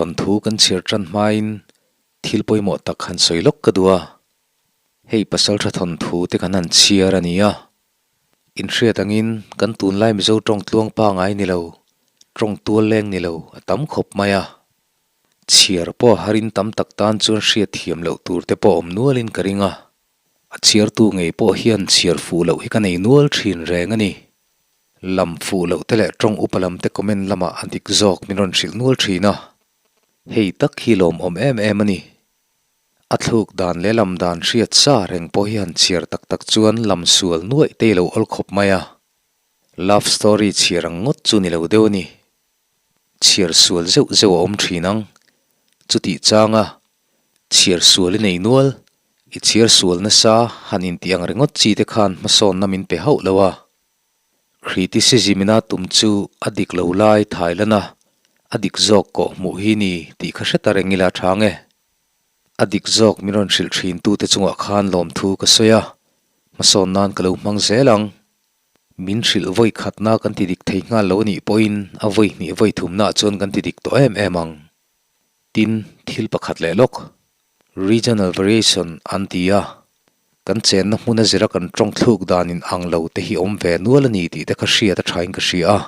Thawnthu kan chhiar tan hmain thil pawimawh tak han sawi lawk ka duh a. Hei pasaltha thawnthu te kan han chhiar a ni a. Inhriat angin kan tunlai Mizo tawng tluang pangai ni lo, tawng tual leng ni lo a tam khawp mai a. Chhiar pawh harin tam tak tan chuan hriat thiam loh tur te pawh awm nualin ka ring a. A chhiartu ngei pawh hian chhiar fuh loh hi ka nei nual thin reng a ni. Lam fuh loh te leh tawng upa lam te comment lamah a dik zawk min rawn hrilh nual thin a. Hei tak hi lawmawm em em a ni. A thluk dan leh lam dan hriat sa reng pawh hi han chhiar tak tak chuan lam sual nuaih te i lo awl khawp mai a. Love story chhiar ang ngawt chu ni lo deuh a ni. Chhiar sual zeuh zeuh a awm thin ang. Chutih changa chhiar sual i nei nual, i chhiar sual nasa han intih ang ringawt chi te khan hmasawnna min pe hauh lo a. Criticism ina tum chu a dik lo lai Thailand-a a dik zawk kawh hmuh hi ni tih kha hre ta reng ila tha nge. A dik zawk min rawn hrilh thin tute chungah khan lawmthu ka sawi a, hmasawn nan ka lo hmang zel ang. Min hrilh vawi khatna kan ti dik thei nghal lo anih pawhin a vawi hnih vawi thumnaah chuan kan ti dik tawh em em ang. Tin, thil pakhat leh lawk, regional variation an ti a, kan chenna hmun a zira kan tawng thluk danin ang lo te hi awm ve nual a ni tih te kha hriat a thain ka hria a.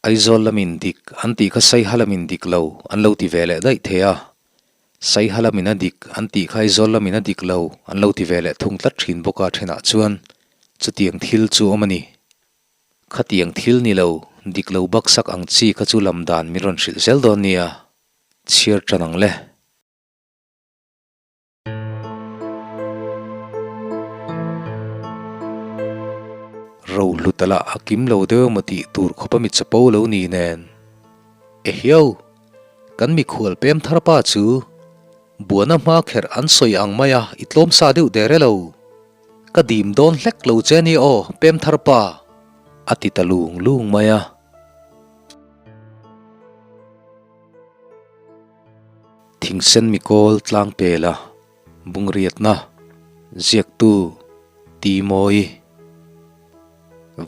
Aizawl lamin dik an tih kha Saiha lamin dik lo an lo ti ve leh daih thei a, Saiha lamin a dik an tih kha Aizawl lamin a dik lo an lo ti ve leh thung tlat thin bawk a thenah chuan chutiang thil chu awm a ni. Khatiang thil ni lo, dik lo baksak ang chi kha chu lam dan min rawn hrilh zel dawn nia, chhiar tan ang le. Rohlu tala a kim lo deuh emaw tih tur khawp a mi chapo lo ni nen. Ehiau! Kan mikhual pem thar pa chu buana hma kherh an sawi ang mai a i tlawm sa deuh der e lo. Ka dim dawn hlek lo che ni aw pem thar pa! A ti ta lung lung mai a. Thingsen mikawl tlang pela bungriatna ziaktu Ti Mawi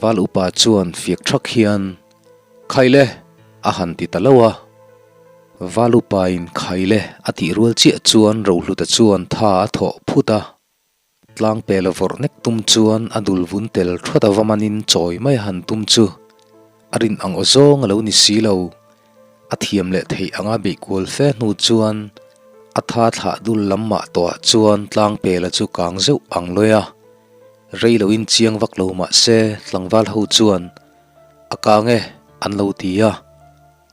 Val upa chuan fiak thak hian Khaile a han ti ta lo a. Val upain Khaile a tih rual chiah chuan Rohluta chuan tha a thawh phut a. Tlang pela vawrh nek tum chuan a dul vun tel thuat a va manin chawi mai a han tum chu a rin ang aw zawng a lo ni si lo. A thiam leh theih anga beih kual fe hnu chuan a tha thlah dul lam mah tawhah chuan tlang pela chu kang zeuh ang lawi a. Rei loin chiang vak lo mah se tlangval ho chuan a kang e an lo ti a.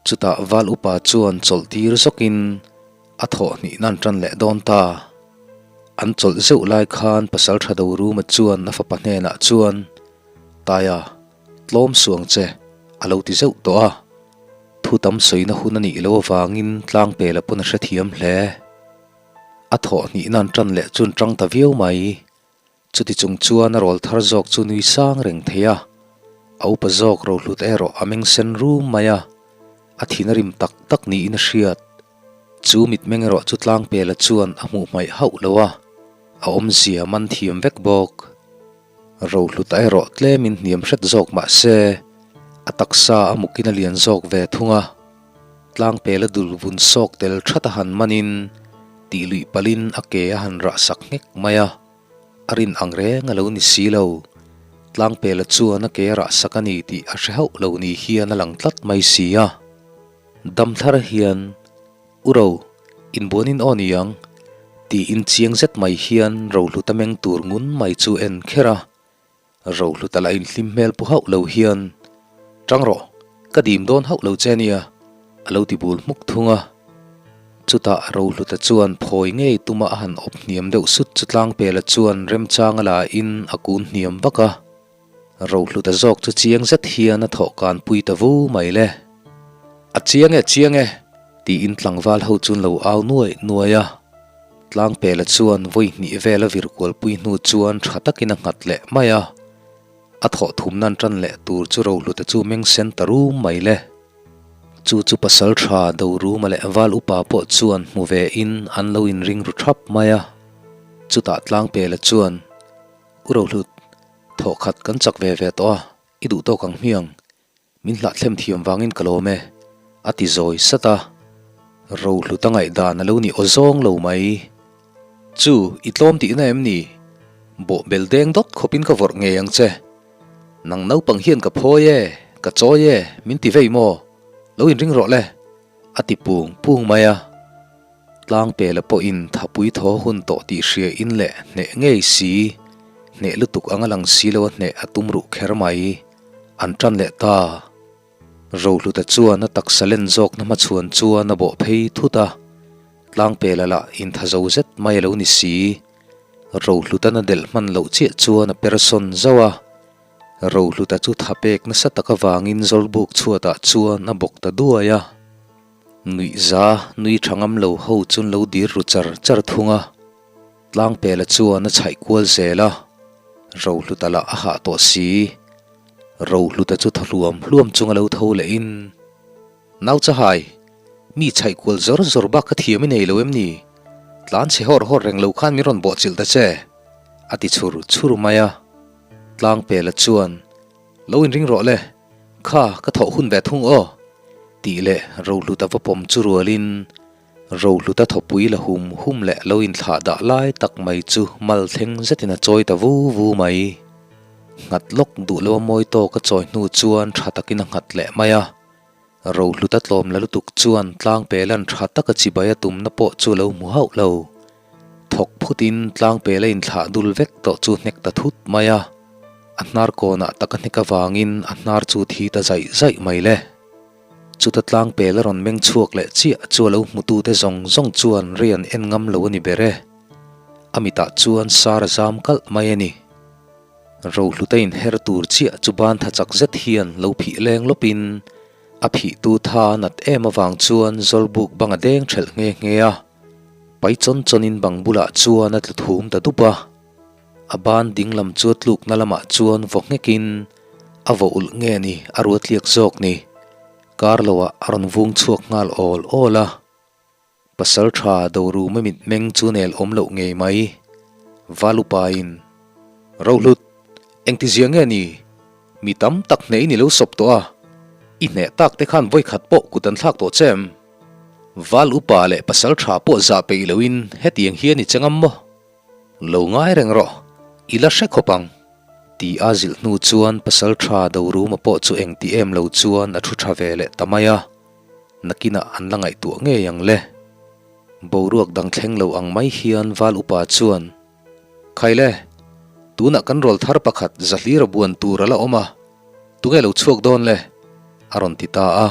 Chutah val upa chuan chawlh tir zawkin A thawh hnih nan tan leh dawn ta. An chawlh zeuh lai khan pasal tha do Ruma chuan a fapa hnenah chuan, Taia, tlawm suang che, a lo ti zeuh tawh a. Thu tam sawina hun a nih loh avangin tlangpela pawn a hrethiam hle. A thawh hnih nan tan leh chuan tang ta viau mai. Chuti chung chuan a rawl thar zawk chu nui sang reng thei a, a upa zawk rohlut erawh a meng sen rum mai a, a thin a rim tak tak niin a hriat. Chu mitmeng erawh chu Tlangpela chuan a hmuh hmaih hauh lo a, a awmzia man thiam vek bawk. Rohluta erawh tlemin hniam hret zawk mah se, a taksa a mukin a lian zawk ve thung a. Tlangpela dul vun sawk tel that a han manin tih luih palhin a ke a han rah sak nghek mai a, a rin ang reng a lo ni si lo. Tlangpela chuan a ke a rah sak a ni tih a hre hauh lo ni hian a lang tlat mai si a. Dam thar hian, U Ro, inbuanin aw ni ang, tiin chiang zet mai hian Rohluta meng tur ngun mai chu en kher a. Rohluta lah inhlim hmel pu hauh lo hian, Tang rawh, ka dim dawn hauh lo che nia, a lo ti bul hmuk thung a. Chutah Rohluta chuan phawi ngei tuma a han awp hniam deuh sut chu Tlangpela chuan remchang a la in a kun hniam vak a. Rohluta zawk chu chiang zet hian a thawh kan pui ta vu mai le. A chiang e, chiang e! tiin tlangval ho chuan lo au nuai nuai a. Tlangpela chuan vawi hnih vel a vir kualpui hnu chuan tha takin a nghat leh mai a. A thawh thum nan tan leh tur chu Rohluta chu meng sen ta rum mai le. Chu chu pasal tha Doruma leh Val upa pawh chuan hmu ve in an lo inring ru thap mai a. Chutah Tlangpela chuan, U Rohlut, thawh khat kan chak ve ve tawh a, i duh tawk ang hmiang. Min hlahthlem thiam vangin ka lawm e, a ti zawi sat a. Rohluta ngaihdan a lo ni awzawng lo mai. Chu, i tlawm tihna em ni? Bawhbel deng dawt khawpin ka vawrh ngei ang che. Nang naupang hian ka phawi e, ka chawi e, min ti vei maw? Lo inring rawh le, a ti pung pung mai a. Tlangpela pawhin thapui thaw hun tawh tih hria in leh hneh ngei si, hneh lutuk anga lang si lo a hneh a tum ruh kher mai. An tan leh ta. Rohluta chuan a taksa len zawkna hmachhuan chuan a bawh phei thut a, Tlangpela lah inthazo zet mai a lo ni si. Rohlutan a delh hman loh chiah chuan a per sawn zauh a, Rohluta chu tha pek nasa tak avangin Zawlbuk chhuatah chuan a bawk ta duai a. Nuihza nui tha ngam lo ho chun lo dir ru char char thung a. Tlangpela chuan a chhaih kual zel a, Rohluta lah a hah tawh si. Rohluta chu thaw hluam hluam chunga lo tho lehin, Nau chahai, mi chhaih kual zawr zawr bak ka thiam i nei lo em ni? Tlan chhe hawr hawr reng lo khan min rawn bawhchilh ta che, a ti chhur chhur mai a. Tlangpela chuan, Lo inring rawh le, kha ka thawh hun ve thung aw, tih leh Rohluta va pawm chu rualin, Rohluta thawpui la hum hum leh lo inthlah dah lai tak mai chu mal thleng zetin a chawi ta vu vu mai. Nghat lawk duh lo a mawi tawk a chawi hnu chuan tha takin a nghat leh mai a. Rohluta tlawm la lutuk chuan tlangpelan tha taka chibai a tumna pawh chu a lo hmu hauh lo. Thawk phutin tlangpela inthlah dul vek tawh chu hnek ta thut mai a. A hnar kawnah tak a hnek avangin a hnar chu thi ta zaih zaih mai le. Chuta tlangpel a rawn meng chhuak leh chiah chu a lo hmutute zawng zawng chuan rei an en ngam lo a ni ber e. A mitah chuan sar a zam kalh mai a ni. Rohluta inher tur chiah chu ban tha chak zet hian lo phih leng lawpin a phihtu tha a nat em avang chuan Zawlbuk bang a deng thelh nghe nghe a. Pai chawn chawnin bang bulah chuan a tlu thum ta dup a. A ban dinglam chu a tlukna lamah chuan vaw nghekin a vaw ulh nge ni a ruatliak zawk ni. Kar loah a rawn vung chhuak nghal awl awl a. Pasal tha Doruma mitmeng chu nel awm loh ngei mai. Valupain, Rohlut, engtizia nge ni? Mi tam tak hneh in i lo sawp tawh a, i hneh tak te khan vawikhat pawh kut an thlak tawh che em? Val upa leh pasal tha pawh zah peih loin hetiang hian i che ngam maw? Lo ngai reng rawh, i la hre khawp ang. Ti a zilh hnu chuan pasal tha Doruma pawh chu eng ti em lo chuan a thu tha ve leh ta mai a, nakinah an la ngaihtuah ngei ang le. Boruak dang thleng lo ang mai hian Val upa chuan, Khaile, tunah kan rawl thar pakhat Zahlira buan tur a la awm a, tunge lo chhuak dawn le? a rawn ti ta a.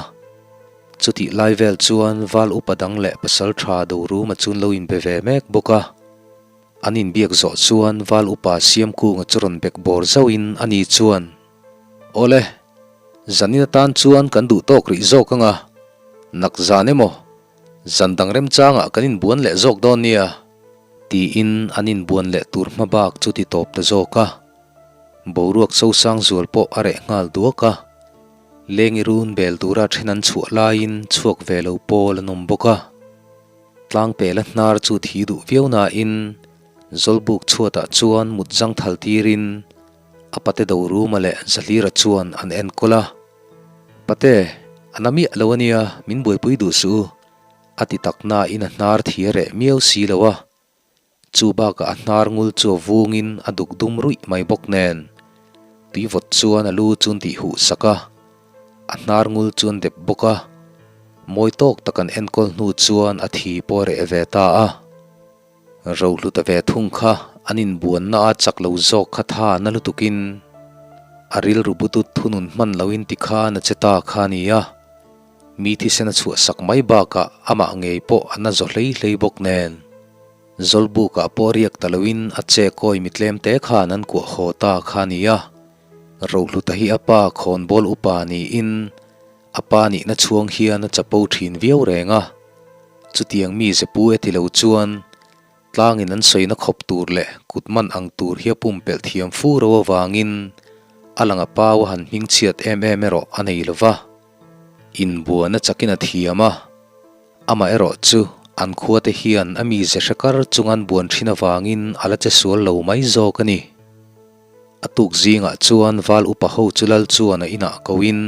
Chutih lai vel chuan Val upa dang leh pasal tha Doruma chu an lo inbe ve mek bawk a. An inbiak zawh chuan Val upa Siamkunga chu rawn bek bawr zauhin a ni chuan, Awle, zanin atan chuan kan duh tawk rih zawk ang a, nak zan emaw, zan dang remchangah kan inbuan leh zawk dawn nia, tiin an inbuan leh tur hma bak chu ti tawp ta zawk a. Boruak sosang zual pawh a reh nghal duak a. Lengi run bel tura then an chhuah laiin chhuak ve lo pawl an awm bawk a. Tlangpela hnar chu thi duh viau nain Zawlbuk chhuatah chuan mut zang thal tirin a pate Doruma leh Zahlira chuan an enkawl a. Pate, a na miah lo a nia, min buaipui duh suh u, a ti tak nain a hnar thi a reh miau si lo a. Chu bakah a hnar ngul chu a vungin a duk dum ruih mai bawk nen, tuivawt chuan a lu chu an tih huh sak a, a hnar ngul chu an dep bawk a, mawi tawk tak an enkawl hnu chuan a thi pawh a reh ve ta a. Rohluta ve thung kha an inbuanna a chak lo zawk kha tha na lutukin a rilru butut thunun hman loin tikhan a che ta kha a ni a, Mi thisen a chhuah sak mai bakah amah ngei pawh a na zaw hlei hlei bawk nen. Zawlbukah pawh riak ta loin a che kawi mi tlem te khan an kuah haw ta kha a ni a. Rohluta hi a pa khawnbawl upa niin a pa nihna chhuang hian a chapo thin viau reng a. Chutiang mi ze pu e ti lo chuan Tlangin an sawina khawp tur leh kut man ang tur hi a pumpelh thiam fu ro avangin a lang a pau a han hmingchhiat em em erawh a nei lo va. Inbuan a chakin a thiam a, amah erawh chu an khuate hian a mize hre kar chung an buan thin avangin a la che sual lo mai zawk a ni. A tuk zingah chuan Val upa ho chu lal chuan a inah koin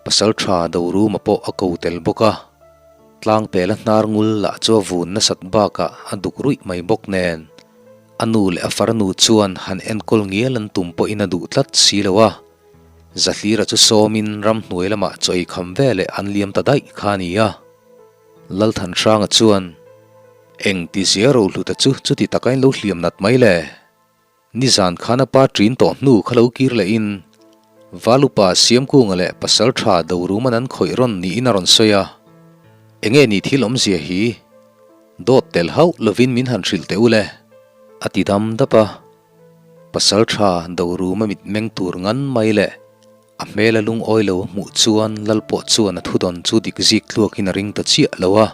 Pasaltha Doruma pawh a ko tel bawk a. Tlangpela hnar ngul lah chu a vun nasat bakah a duk ruih mai bawk nen, a nu leh a farnu chuan han enkawl ngial an tum pawhin a duh tlat si lo a. Zahlira chu sawmin ramhnuai lamah chaw ei kham veleh an liam ta daih kha a ni a. Lalthanhranga chuan, Eng ti zia Rohluta chu chuti taka in lo hliam nat mai le? Nizan khan a pa ṭin tawh hnu kha lo kir lehin Valupa Siamkunga leh Pasal ṭha Doruman an khawih rawn niin a rawn sawi a. Enge ni thil awmzia hi? Dawt tel hauh lovin min han hrilh teh u le, a ti dam dap a. Pasal ṭha Doruma mitmeng tur ngan mai leh a hmel a lungawi lo a hmuh chuan Lal pawh chuan a thudawn chu dik zik tluakin a ring ta chiah lo a.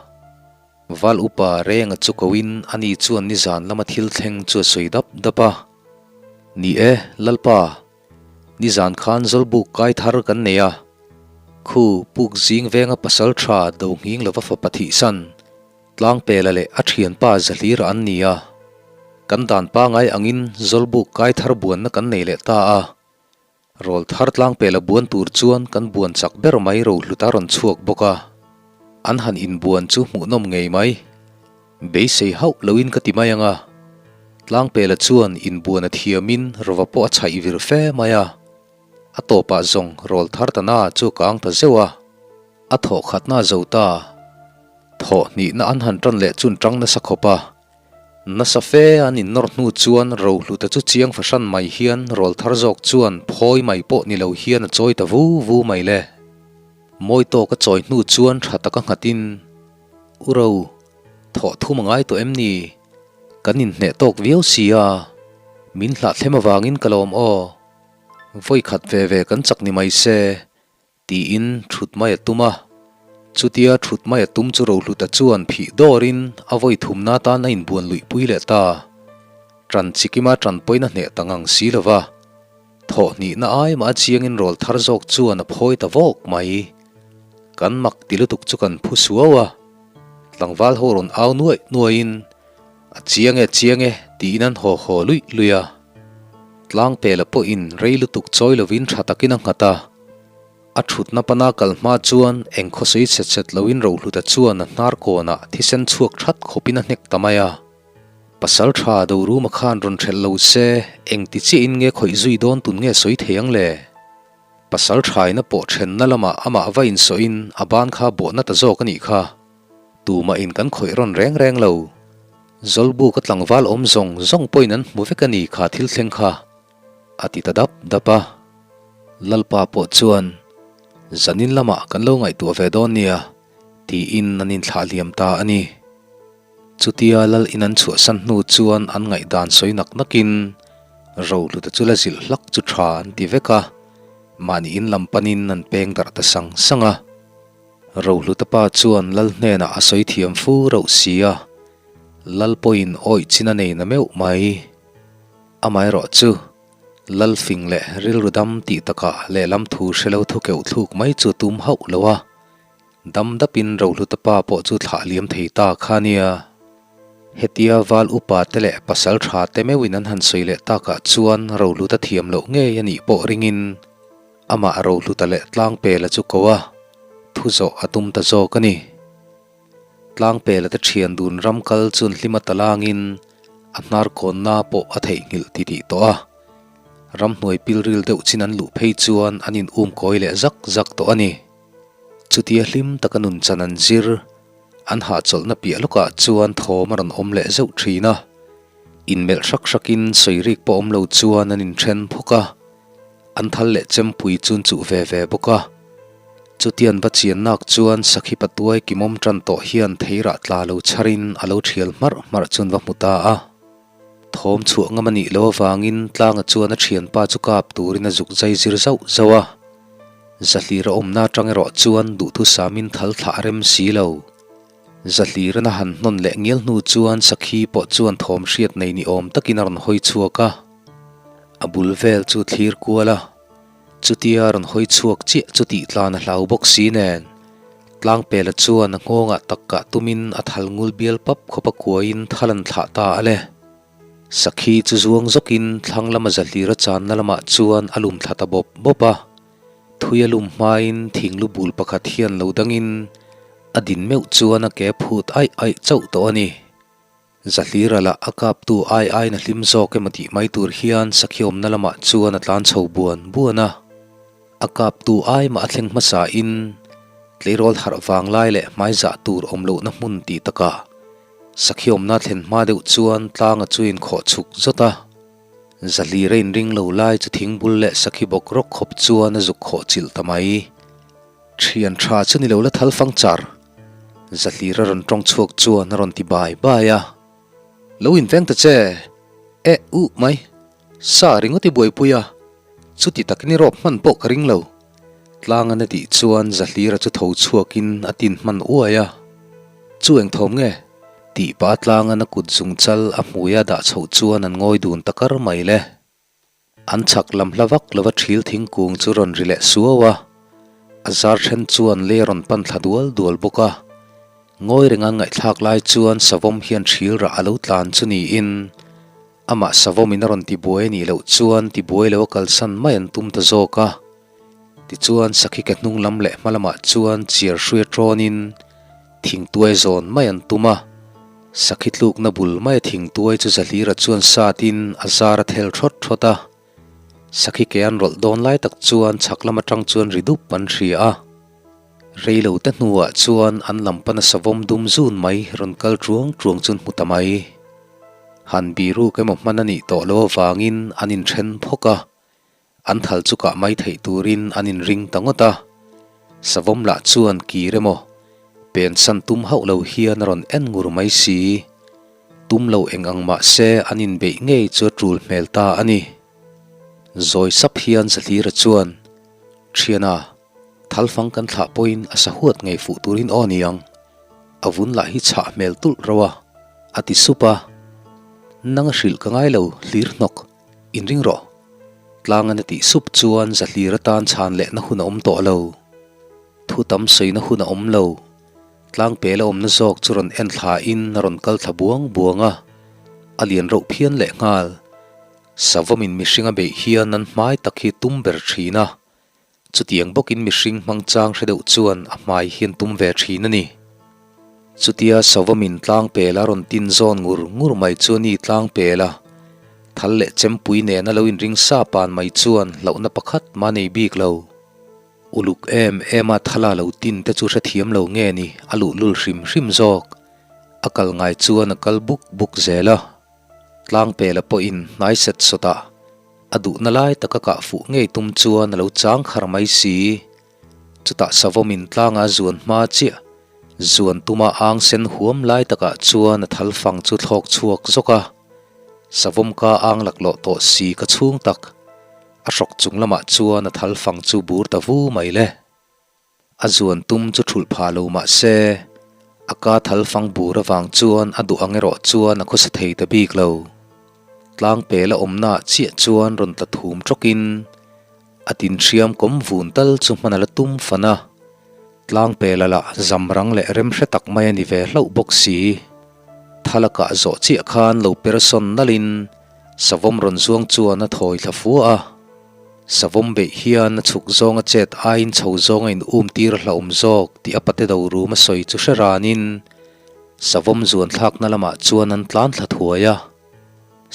Val upa Renga chu koin ani chuan nizan lama thil thleng chu a sawi dap dap a. Ni e, Lalpa, nizan khan Zawlbuk kai thar kan nei a. Khu puk zing venga pasal tha do nghing lova fapa thihsan, Tlangpela leh a thianpa Zahlira an ni a. Kan dan pangai angin Zawlbuk kai thar buanna kan nei leh ta a. Rawl thar tlangpel a buan tur chuan kan buan chak ber mai Rohlut a rawn chhuak bawk a, an han inbuan chu hmuhnawm ngei mai. Beisei hauh loin ka ti mai ang a, Tlangpela chuan inbuan a thiamin rova pawh a chhaih vir fe mai a, a tawpah zawng rawl thar ta na chu a kang ta zeuh a, a thawh khatna a zo ta. Thawh hnihna an han tan leh chun tang nasa khawp a. Nasa fe an innawr hnu chuan Rohluta chu chiang fahran mai hian rawl thar zawk chuan phawi mai pawh ni lo hian a chawi ta vu vu mai le. Mawi tawk a chawi hnu chuan tha taka nghatin, U Ro, thawh thum a ngai tawh em ni? Kan inhneh tawk viau si a, min hlahthlem avangin ka lawm aw. Vawi khat ve ve kan chak ni mai se, Tiin thut mai a tum a. Chutia thut mai a tum chu Rohluta chuan phih dawrin a vawi thumna atan a inbuan luihpui leh ta. Ṭan chikima ṭan pawhin a hneh ta ngang si lo va. Thawh hnihna ai mah a chiangin rawl thar zawk chuan a phawi ta vawk mai. Kan mak ti lutuk chu kan phu suau a. Tlangval ho rawn au nuaih nuaihin, A chiang e, chiang e, tiin an haw haw luih luih a. Tlangpela pawhin rei lutuk chawi lovin ṭha takin a nghat a. A thutna pana kal hma chuan eng khawsawi chhet chhet loin Rohluta chuan a hnar kawnah thisen chhuak that khawpin a hnek ta mai a. Pasal tha Doruma khan rawn hrelh lo se eng ti chiahin nge khawih zui dawn tun nge sawi thei ang le? Pasal thaina pawh thenna lamah amah va insawhin a ban kha bawhna ta zawk a nih kha. Tumahin kan khawih rawn reng reng lo. Zawlbuka tlangval awm zawng zawng pawhin an hmu vek a ni kha thil thleng kha. A ti ta dap dap a. Lalpa pawh chuan, Zanin lamah kan lo ngaihtuah ve dawn nia, tiin an inthlah hliam ta a ni. Chutia Lal in an chhuahsan hnu chuan an ngaihdan sawi nak nakin Rohluta chu la zilh hlak chu tha an ti vek a, mahni in lam panin an peng darh ta sang sang a. Rohluta pa chuan Lal hnenah a sawi thiam fu rauh si a, Lal pawhin awih chin a nei na meuh mai. Amaherawh chu, Lalfing leh rilru dam tih takah lehlam thu hre lo thu keuh thluk mai chu tum hauh lo a, dam dapin Rohluta pa pawh chu thlah liam thei ta kha nia. Hetia val upa te leh pasal tha te meuhin an han sawi leh takah chuan Rohluta thiam loh ngei a nih pawh ringin amah Rohluta leh Tlangpela chu ko a, thu zawh a tum ta zawk a ni. Tlangpela te thian dun ram kal chun hlima talangin a hnar kawnna pawh a theihnghilh ti tih tawh a. Ramhnuai pilril deuh chin an luh phei chuan an in um kawi leh zak zak tawh a ni. Chutia hlim taka nun chan an zir, an hahchawlhna piah lawkah chuan thawm a rawn awm leh zeuh thin a. Inmelh hrak hrakin sawi rik pawh awm lo chuan an inthen phawk a. An thal leh chempui chun chuh ve ve bawk a. Chutian va chian nak chuan sakhi patuai kimawm tan tawh hian theirah tla lo chharin a lo thial hmarh hmarh chun va hmu ta a. Thawm chhuah ngam a nih loh avangin tlanga chuan a thianpa chu kap turin a zuk zai zir zauh zauh a. Zahlir a awmna atang erawh chuan duhthusamin thal thlah a rem si lo. Zahlirin a han hnawn leh ngial hnu chuan sakhi pawh chuan thawm hriat nei ni awm takin a rawn hawi chhuak a. A bul vel chu thlir kual a, chutia rawn hawi chhuak chiah chu tih tlan a hlau bawk si nen, Tlangpela chuan a nghawngah tak kah tumin a thal ngul bial pap khawp a kuaiin thal an thlah ta a le. Sakhi chu zuang zawkin thlang lama zahlir a channa lamah chuan a lum thla ta bawp bawp a, thui a lum hmain thinglu bul pakhat hian lo dangin. A din meuh chuan a ke phut aih aih chauh tawh a ni. Zahlira lah a kaptu ai aiin a hlim zawk emaw tih mai tur hian sakhi awmna lamah chuan a tlan chho buan buan a. A kaptu ai mah a thleng hmasa in tleirawl harh vang lai leh hmai zah tur awm lohna hmun tih takah sakhi awmna thlen hma deuh chuan tlanga chu inkhawh chhuk zawt a. Zahlira inring lo lai chu thingbul leh sakhi bawk rawk khawp chuan a zuk khawh chilh ta mai. Thian tha chu ni lo la thal fang char. Zahlir a rawn tawng chhuak chuan a rawn ti bai bai a. Lo inveng ta che. Eh uh mai. Sa ringawt i buaipui a. Chuti takin i rawp hman pawh ka ring lo. Tlangan a tih chuan Zahlira chu tho chhuakin a tin hman uai a. Chu eng thawm nge? Tih pah tlangan a kut zung chal a hmui a dah chhoh chuan an ngawi dun ta kar mai le. An chhak lam hla vak lova thil thingkung chu rawn ri leh suau a, a zar then chuan lei a rawn pan thla dual dual bawk a. Ngawi renga ngaihthlak lai chuan savawm hian thil rah a lo tlan chu niin amah savawmin a rawn tibuai a nih loh chuan tibuai lo a kalsan mai an tum ta zawk a. Tichuan sakhi ke hnung lam leh hma lamah chuan chiar hrui atawnin thingtuai zawn mai an tum a. Sakhi tlukna bul maia thingtuai chu Zahlira chuan satin a zar a thel thawt thawt a. Sakhi ke an rawlh dawn lai tak chuan chhak lam atang chuan ri dup an hria a. Reilo te hnuah chuan an lam pana savawm dum zun mai rawn kal truang truang chu an hmu ta mai. Han biruk emaw hman a nih tawh loh avangin an inthen phawk a. An thal chu kah mai theih turin an inring ta ngawt a, Savawm lah chuan kir emaw, pensan tum hauh lo hian a rawn en ngur mai si. Tum lo eng ang mah se an inbeih ngei chu a tul hmel ta a ni. Zawi sap hian Zahlira chuan, Thiana, thalfang kan thlah pawhin a sahuat ngei fuh turin aw niang. A vun lah hi chhah hmel tulh rauh a, a ti sup a. Nang a hrilh ka ngai lo, hlir hnawk. Inring rawh. Tlangan a tih sup chuan Zahlir atan chhan lehna hun a awm tawh lo. Thu tam sawina hun a awm lo. Tlang pela awmna zawk chu rawn en thla in a rawn kal thla buang buang a. A lian rauh phian leh nghal. Savawmin mihring a beih hian an hmai tak hi tum ber thin a. Chutiang bawkin mihring hmang chang hre deuh chuan a hmai hian tum ve thin a ni. Chutia Sawvamin tlang pel a rawn tin zawn ngur ngur mai chu a ni tlang pel a, thal leh chempui nena lo inring sa pan mai chuan hlauhna pakhat mah nei bik lo. Uluk em em a thala lo tin te chu hrethiam lo nge ni a luhlul hrim hrim zawk. A kal ngai chuan a kal buk buk zel a. Tlang pela pawhin hnai set sawtah A duhna lai taka kah fuh ngei tum chuan a lo chang khar mai si. Chutah savawmin tlanga zuan hma chiah zuan tuma ang sen huam lai takah chuan a thal fang chu thlawk chhuak zawk a. Savawm ka ang laklawh tawh si ka chhung tak. A hrawk chung lamah chuan a thal fang chu bur ta vu mai le. A zuan tum chu thulh phah lo mah se, a ka thal fang bur avang chuan a duh ang erawh chuan a khawsa thei ta bik lo. Tlang pel a awmnaah chiah chuan rawn tla thum tawkin a tinhriam kawm vun tal chu hman a la tum fan a. Tlang pela lah zam rang leh rem hre tak mai a ni ve hlauh bawk si. Thal a kah zawh chiah khan lo per sawn nalhin savawm rawn zuang chuan a thawi thla fua a. Savawm beih hian a chhuk zawnga chet aiin chho zawnga in um tir a hlauhawm zawk tih a pate do rum a sawi chu hre ranin Savawm zuan thlakna lamah chuan an tlan thla thuai a.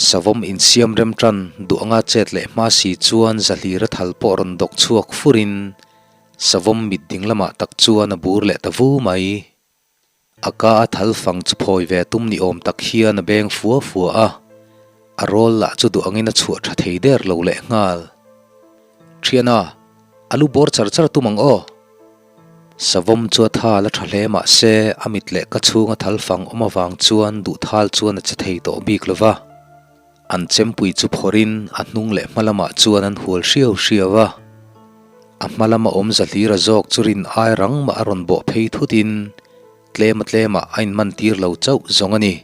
Savawm insiam rem tan duh anga chet leh hma si chuan Zahlira thal pawh rawn dawk chhuak furin Savawm mit ding lamah tak chuan a bur leh ta vu mai. A ka a thal fang chu phawi ve tum ni awm tak hian a beng fua fua a, a rawl lah chu duh angin a chhuah tha thei der lo leh nghal. Thiana, a lu bawr char char tum ang aw. Savawm chu a thal a tha hle mah se a mit leh ka chhunga thal fang awm avang chuan duh thal chuan a che thei tawh bik lo va. An chempui chu phawrhin a hnung leh hma lamah chuan an hual hriau hriau a. A hma lama awm Zahlira zawk chu rin ai rang mah a rawn bawh phei thutin tlema tlemah a inman tir lo chauh zawng a ni.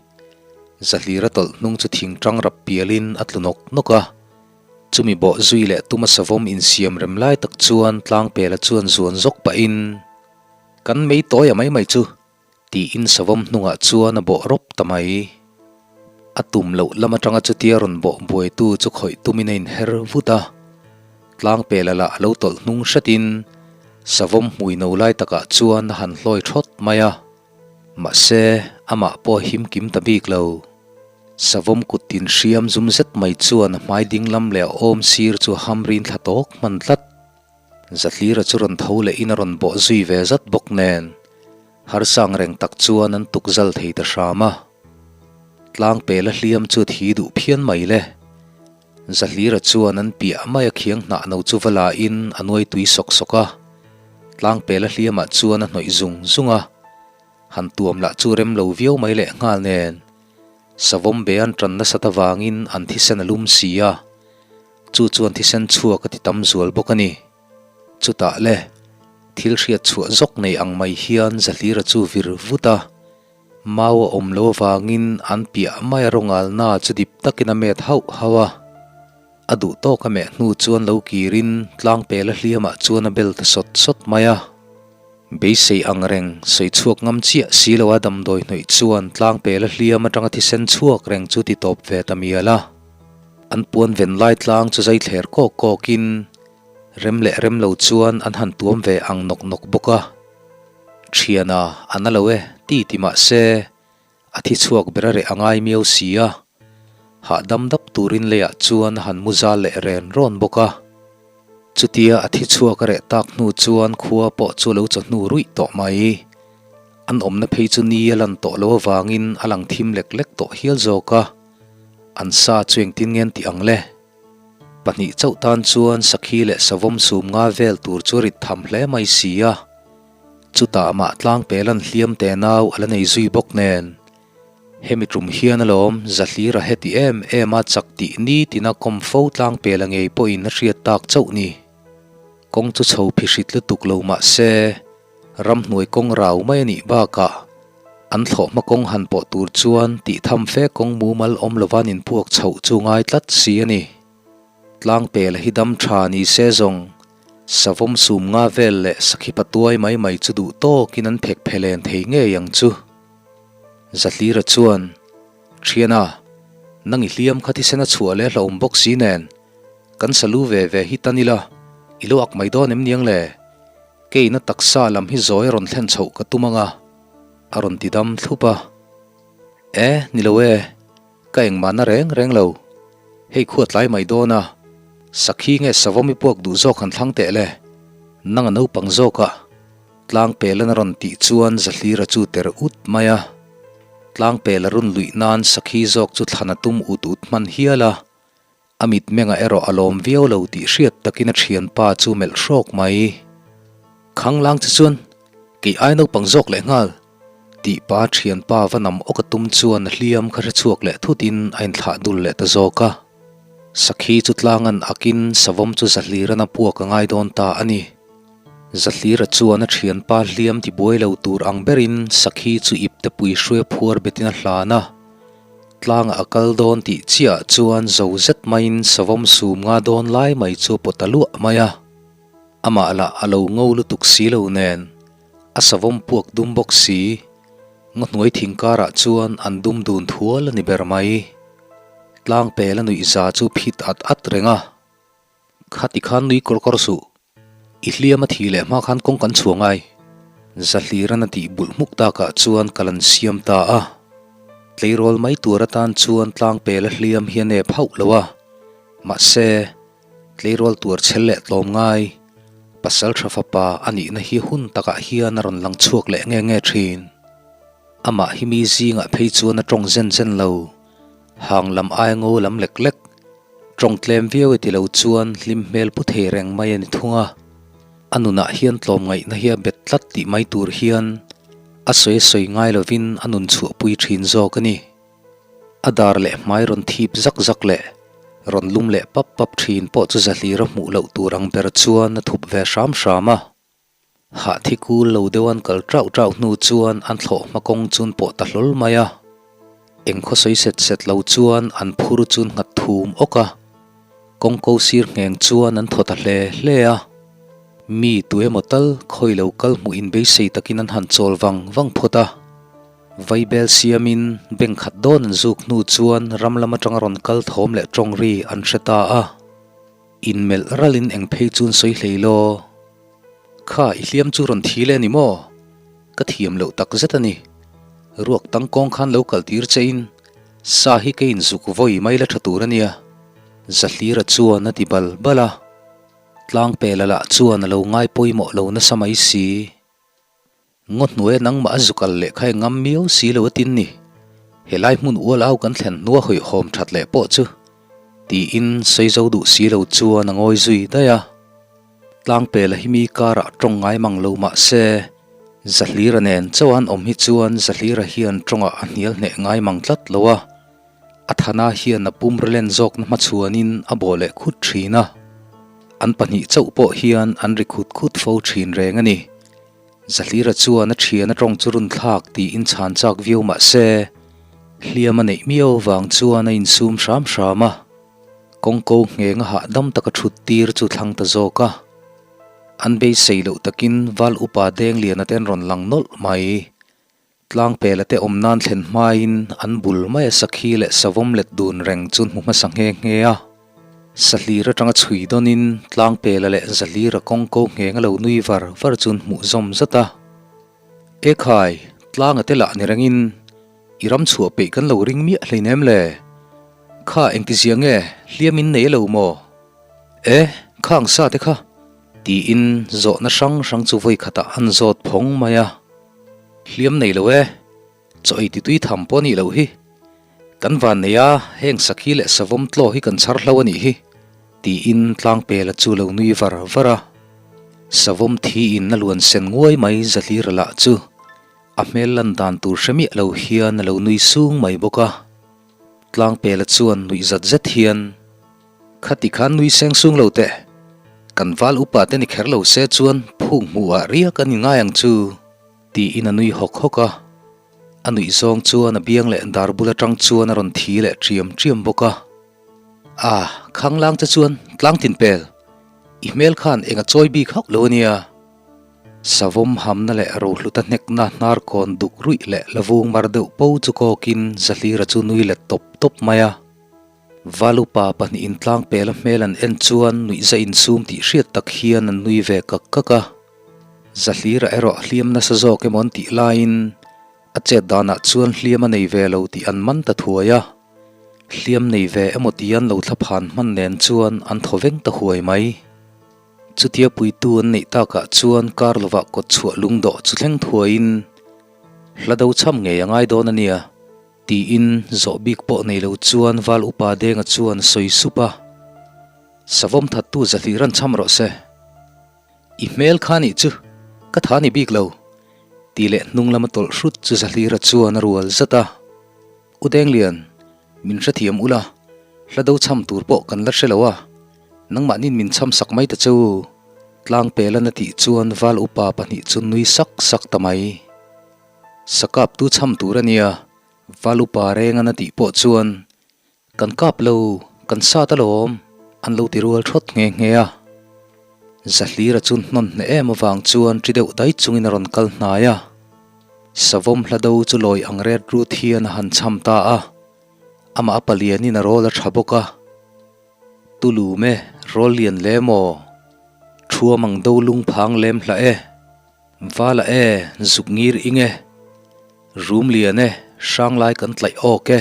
Zahlira tawlh hnung chu thing tang rap pialin a tlu nawk nawk a. Chumi bawh zui leh tuma savawm insiam rem lai tak chuan Tlangpela chuan zuan zawk pahin, Kan mei tawi a mai mai chu! Tiin savawm hnungah chuan a bawh rawp ta mai. A tum loh lam atanga chutia rawn bawh buaitu chu khawih tumin a inher vut a. Tlangpela lah a lo tawlh hnung hretin Savawm hmui no lai takah chuan a han hlawi thawt mai a. Mahse, amah pawh a him kim ta bik lo. Savawm kut tin hriam zum zet mai chuan a hmai ding lam leh a awm sir chu a ham rin thla tawk hman tlat. Zatlira chu rawn tho leh in a rawn bawh zui ve zat bawk nen, harsang reng tak chuan an tuk zal thei ta hram a. Tlang pela hliam chu a thi duh phian mai le. Zahlira chuan an piah mai a khiang hnah no chu va la in a nuai tui sawk sawk a. Tlang pela hliamah chuan a hnawih zung zung a. Han tuam lah chu rem lo viau mai leh nghal nen, savawm be an tan nasat avangin an thisen a lum si a. Chu chuan thisen chhuak a ti tam zual bawk a ni. Chutah le, thil hriat chhuah zawk nei ang mai hian Zahlira chu vir vut a. Mau a awm lo avangin an piah mai a rawngalna chu dip takin a met hauh hauh a. A duh tawk a meh hnu chuan lo kirin tlangpela hliamah chuan a bel ta sawt sawt mai a. Beisei ang reng sawi chhuak ngam chiah si lo a damdawi hnawih chuan tlangpela hliam atanga thisen chhuak reng chu ti tawp ve ta mial a. An puan ven lai tlang chu zai thler kawk kawkin rem leh rem lo chuan an han tuam ve ang nawk nawk bawk a. Thiana a na lo e ti ti mah se a thi chhuak ber a reh a ngai miau si a. Hahdam dap turin leiah chuan a han mu zal leh ren rawn bawk a. Chutia a thi chhuak a reh tak hnu chuan khua pawh chu a lo chawhnu ruih tawh mai. An awmna phei chu ni a lan tawh lo avangin a lang thim lek lek tawh hial zawk a. An sa chu engtin nge an tih ang le? Pahnih chauh tan chuan sakhi leh savawm sum nga vel tur chu rit tham hle mai si a. Chutah mah tlangpel an hliam te nau a la nei zui bawk nen. Hemi tum hian alawm Zahlira heti em em a chak tih nitina kawm fo tlangpel a ngei pawhin a hriat tak chauh ni. Kawng chu chho phihrit lutuk lo mah se ramhnuai kawng rau mai a nih bakah an thlawhhma kawng han pawh tur chuan tih tham fe kawng mumal awm lova an inpuak chhoh chu ngai tlat si a ni. Tlangpela hi dam tha ni se zawng savawm sum nga vel leh sakhi patuai mai mai chu duh tawkin an phek phelen thei ngei ang chu. Zahlira chuan, Thiana, nang i hliam kha thisen a chhuah leh hlauhawm bawk si nen, kan salu ve ve hi tan ila, i lo ak mai dawn em niang le? Keina taksa lam hi zawi a rawn thlen chhoh ka tum ang a, a rawn ti dam thlup a. E, ni lo e, ka engmahna reng reng lo. Hei khua tlai mai dawn a, sakhi nge savawm i puak duh zawk han thlang teh le, nang a naupang zawk a, tlangpelan a rawn tih chuan Zahlira chu ter ut mai a. Tlangpela run luih nan sakhi zawk chu thlan a tum ut ut hman hial a. A mitmengah erawh a lawm viau lo tih hriat takin a thianpa chu melh hrawk mai. Khanglang che chuan kei ai naupang zawk leh nghal tih pa thianpa va nam awk a tum chuan a hliam kha hre chhuak leh thutin a inthlah dul leh ta zawk a. Sakhi chu tlangan akin savawm chu Zahlirana puak a ngai dawn ta a ni. Zahlira chuan a thianpa hliam tibuai lo tur ang berin sakhi chu iptepui hruai phuar betin a hlan a. Tlangah a kal dawn tih chiah chuan zo zet maiin savawm sum nga dawn lai mai chu a pawt ta luah mai a. Amah lah a lo ngo lutuk si lo nen, a savawm puak dum bawk si. Ngaw hnuai thing karah chuan an dum dun thual a ni ber mai. Tlang pel a nuih za chu phit at at reng a. Khati khan nui kawr kawr suh. I hliam a thi leh hma khan kawng kan chhuah ngai. Zahliran a tih bulh hmuk takah chuan kal an siam ta a. Tleirawl mai tur atan chuan tlangpel a hliam hi a nep hauh lo a. Mahse, tleirawl tuar chhel leh tlawm ngai, pasal tha fapa a nihna hi hun takah hian a rawn lang chhuak leh nge nge thin. Amah hi mi zingah phei chuan a tawng zen zen lo. Hang lam aia ngo lam lek lek. Tawng tlem viau e ti lo chuan hlim hmel pu thei reng mai a ni thung a. A nunah hian tlawmngaihna hi a bet tlat tih mai tur hian a sawi a sawi ngai lovin a nun chhuahpui thin zawk a ni. A dar leh hmai rawn thip zak zak leh rawn lum leh pap pap thin pawh chu zahlir a hmuh loh tur ang ber chuan a thup ve hram hram a. Hah thi kul lo deuh an kal ṭauh ṭauh hnu chuan an thlawh hma kawng chun pawh ta hlawl mai a. Eng khaw sawi set set lo chuan an phur chun nghat thum awk a. Kawng ko sir ngheng chuan an thaw ta hle hle a. Mi tu emaw tal khawi lo kal hmuh in beisei takin an han chawl vang vang phawt a. Vaibel siamin beng khat dawn an zuk hnu chuan ram lam atanga rawn kal thawm leh tawng ri an hre ta a. Inmelh ralin eng phei chun sawi hlei law. Kha i hliam chu rawn thi leh a ni maw? Ka thiam loh tak zet a ni. Ruak tangkawng khan lo kal tir che in sa hi ka inzuk vawi mai la tha tur a nia. Zahlira chuan a ti bal bal a. Tlangpela lah chuan a lo ngai pawimawh lo nasa mai si. Ngaw hnuaia nangmah a zukal leh kha i ngam miau si lo a tin ni. Helai hmun ual au kan thlen hnua hawihhawm that leh pawh chu tiin sawi zo duh si lo chuan a ngawi zui daih a. Tlangpela hi mi karah tawng ngai mang lo mah se, Zahlira nen chauh an awm hi chuan Zahlira hian tawngah a hnial hneh ngai mang tlat lo a. A thana hian a pum rilen zawkna hmachhuanin a bawh leh khut thin a. An pahnih chauh pawh hian an ri khut khut fo thin reng a ni. Zahlira chuan a thian a tawng chu run thlak tiin chhan chak viau mah se, hliam a neih miau vang chuan a insum hram hram a. Kawngko ngheng a hahdam taka thut tir chu thlang ta zawk a. An beisei loh takin Val Upa Dengliana te an rawn lang nawlh mai. Tlangpela te awm nan thlen hmain an bul maia sakhi leh savawm let dun reng chu hmu hmasa nghe nghe a. Sahlir atanga chhui dawnin Tlangpela leh Zahlira kawngko ngheng a lo nui var var chu hmuh zawm zat a. Ekhai, tlanga te lah ni rengin i ram chhuah peih kan lo ring miah hleinem le. Kha engtizia nge hliam in nei lo maw? E, khang sa te kha? Tiin zawhna hrang hrang chu vawi khatah an zawt phawng mai a. Hliam nei lo e, chaw ei titui tham pawh a nih loh hi. Kan van nei a, heng sakhi leh savawm tlaw hi kan chhar hlo a nih hi, tiin Tlangpela chu lo nui var var a. Savawm thi in a luan sen nguai mai Zahlira lah chu a hmel lan dan tur hre miah lo hian a lo nui sung mai bawk a. Tlangpela chuan nuih zat zet hian, Khati khan nui seng sung lo teh, kan val upa te ni kher lo se chuan phung hmuh ah riak a ni ngai ang chu, tiin a nui hawk hawk a. A nuih zawng chuan a biang leh dar bul atang chuan a rawn thi leh ṭiam ṭiam bawk a. Ah, khanglang che chuan tlang tin pel, i hmel khan eng a chawi bik hauh lo a nia. Savawm hamna leh rohluta hnekna hnar kawn duk ruih leh lavung mar deuh po chu kawkin Zahlira chu nui let tawp tawp mai a. Valupa pahnihin tlangpela hmel an en chuan nuihza insum tih hriat tak hian an nui ve kak kak a. Zahlira erawh hliam nasa zawk emaw an tih laiin a chet danah chuan hliam a nei ve lo tih an man ta thuai a. Hliam nei ve emaw tia an lo thlaphan hman nen chuan an thaw veng ta huai mai. Chutia puitu an neih takah chuan kar lovah kawt chhuah lungdawh chu thleng thuaiin hla do cham ngei a ngai dawn a nia. Tiin zawh bik pawh nei lo chuan Val Upa Denga chuan sawi sup a, Savawm thattu zahlir an cham rawh se. I hmel kha nih chu ka tha ni bik lo, tih leh hnung lama tawlh hrut chu Zahlira chuan a rual zat a. U Denglian, min hrethiam ula, hla do cham tur pawh kan la hre lo a, nangmahnin min cham sak mai ta che u, Tlangpelan a tih chuan Val Upa pahnih chu nui sak sak ta mai. Sakap tu cham tur a nia, Valupa reng an a tih pawh chuan, Kan kap lo, kan sat alawm, an lo ti rual thawt nghe nghe a. Zahlira chu hnawn hneh em avang chuan ṭi deuh dai chungin a rawn kal hnai a. Savawm hla do chu lawi ang ret rut hian a han cham ta a, amah a palianin a rawl a ṭha bawk a. Tulum e, rawl lian le maw? Thuam ang do lungphang lem hlah e. Vala e, zuk ngir ing e. Rum lian e, hrang lai kan tlaih awk e.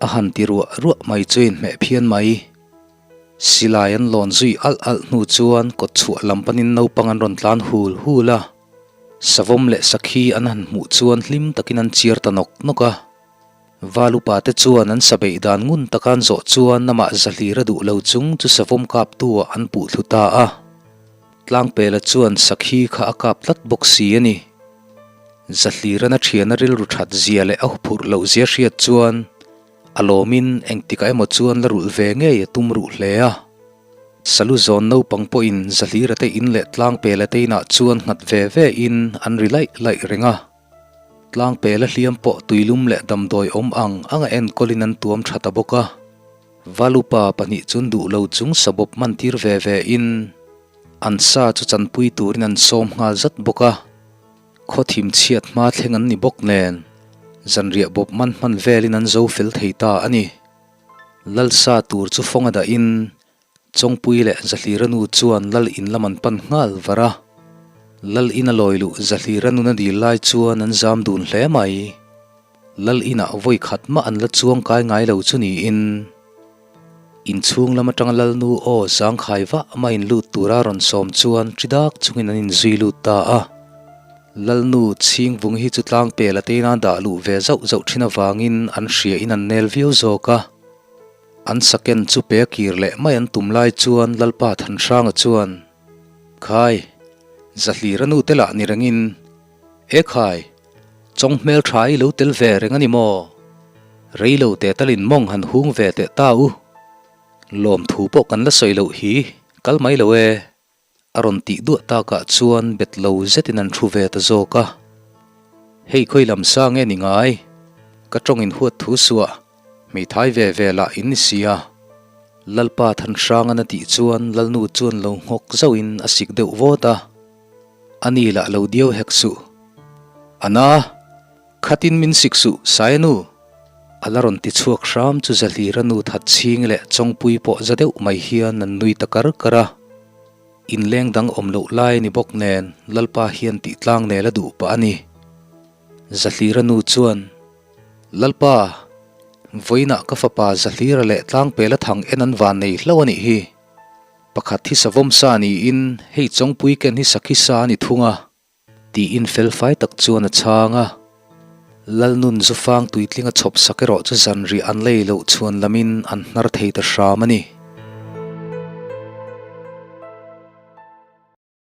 A han ti ruah ruah mai chu inhmeh phian mai. Silai an lawn zui alh alh hnu chuan kawt chhuah lam panin naupang an rawn tlan hul hul a. Savawm leh sakhi an han hmuh chuan hlim takin an chiar ta nawk nawk a. Val upa te chuan an sabeih dan ngun taka an zawh chuan amah zahlir a duh lo chung chu savawm kaptu ah an puh thlu ta a. Tlangpela chuan sakhi kha a kap tlat bawk si a ni. Zahlirana thiana rilru that zia leh a huphurh loh zia hriat chuan a lawmin engtikah emaw chuan la rulh ve ngei a tum ruh hle a. Salu zawn naupang pawhin Zahlira te in leh Tlangpela te inah chuan nghat ve ve in an ri laih laih reng a. Tlangpela hliam pawh tuilum leh damdawi awm ang anga enkawlin an tuam tha ta bawk a. Valupa pahnih chun duh lo chung sabawp man tir ve ve in an sa chu chanpui turin an sawm nghal zat bawk a. Khaw thim chhiat hma thleng an ni bawk nen zanriah bawp man hman velin an zo fel thei ta a ni. Lalsa tur chu fawng a dahin Chawngpui leh Zahlira nu chuan lal in lam an pan nghal var a. Lal ina lawi luh Zahlira nuna dil lai chuan an zam dun hle mai. Lal inah vawi khat mah an la chuang kai ngai lo chu niin inchhung lam atanga Lalnu aw zangkhai vah mah in lut tura rawn sawm chuan ṭi dak chungin an inzui lut ta a. Lalnu chhingvung hi chu tlangpel a teina dah luh ve zauh zauh ṭhin avangin an hria in an nel viau zawk a. An saken chu pe kir leh mai an tum lai chuan Lalpa Thanhranga chuan, Khai, Zahlira nu te lah ni rengin, E khai, chawng hmel tha i lo tel ve reng a ni maw? Rei lo te talin mawng han hung ve teh ta u. Lawmthu pawh kan la sawi loh hi, kal mai lo e. A rawn tih duah takah chuan bet lo zetin an thu ve ta zawk a. Hei khawi lam sa nge ni ngai? Ka tawng in huat thu suah, hmeithai ve ve lah in ni sia. Lalpa Thanhrangan a tih chuan Lalnu chuan lo nghawk zauhin a sik deuh vawt a. A ni lah lo diau hek suh. A na! Khatin min sik suh, Saia nu! A la rawn ti chhuak hram chu Zahlira nu that chhing leh Chawngpui pawh za deuh mai hian an nui ta kar kar a. Inleng dang awm loh lai a ni bawk nen Lalpa hian tih tlang nel a duh pah a ni. Zahlira nu chuan, Lalpa, vawiinah ka fapa Zahlira leh Tlangpela thang en an van nei hlauh a nih hi. Pakhat hi savawm sa niin hei Chawngpui ken hi sakhi sa a ni thung a. Tiin felfai tak chuan a chhang a. Lalnun zufang tuitlinga chhawp sak erawh chu zanriah an lei loh chhuan lamin an hnar thei ta hram a ni.